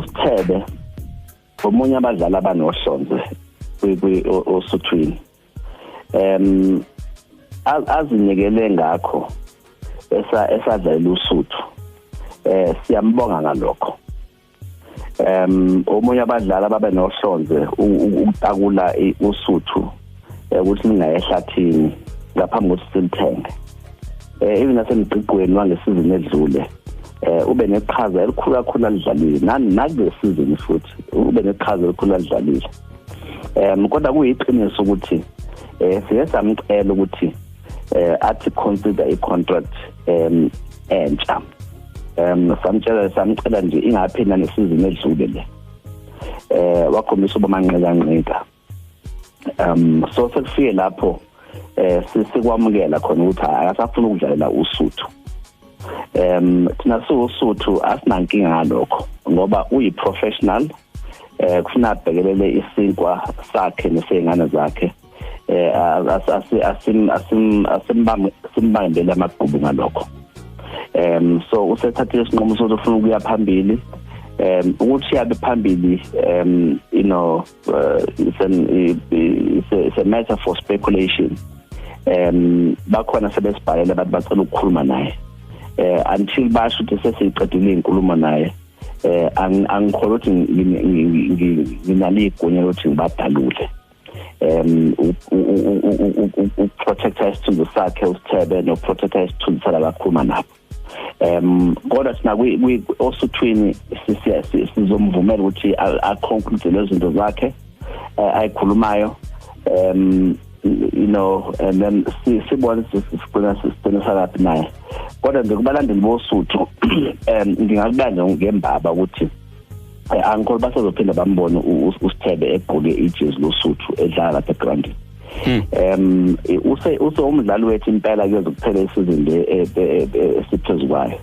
uSithebe omunye abadlali abanohlonze kwi oSuthwini, azinikele ngakho esadlalela uSuthu. Siyambonga ngalokho. Omunye abadlali ababe nohlonze ukutakula uSuthu ukuthi ningaye ehlathini ngaphambi kokuthi silithenge. Even nasemgqigqweni wangesizini edlule, ube neqhaza elikhulu kakhulu alidlalile, nakule sizini futhi ube neqhaza elikhulu alidlalile. Kodwa kuyiqiniso ukuthi siye samcela ukuthi athi consider i-contract entsha. Samtshela, samcela nje ingaphinda nesizini edlule le, wakhombisa uba manqika nqika. So sekufike lapho sikwamukela khona ukuthi akasafuna ukudlalela uSuthu. Thina siwuSuthu asinankinga ngalokho, ngoba uyi-professional, kufuna abhekelele isinkwa sakhe nesey'ngane zakhe. Asim asim asimbambe simbambele amagqubu ngalokho. So usethathile isinqumo sokuthi ufuna ukuya phambili. Ukuthi yabe phambili, it's a matter for speculation. Bakhona sebesibhalela abantu bacela ukukhuluma naye. Until basho ukuthi sesiyiqedile inkulumo naye, angikholwa ukuthi nginalo igunya lokuthi ngibadalule. Ukuprotecta isithunzi sakhe uSithebe nokuprotecta isithunzi salabakhuluma nabo. Kodwa sina kwi oSuthwini sizomvumela ukuthi a-conclude lezo zinto zakhe ayikhulumayo, and then sibone sigcina sigcina salaphi naye. Kodwa nje kubalandeli boSuthu, ngingakubanja ngembaba ukuthi angikholwa basazophinda bambone uSithebe egqoke ijezi loSuthu edlala lapha egroundini. Use umdlali wethu impela kuyoze kuphele isizini le esiphezulu kwayo.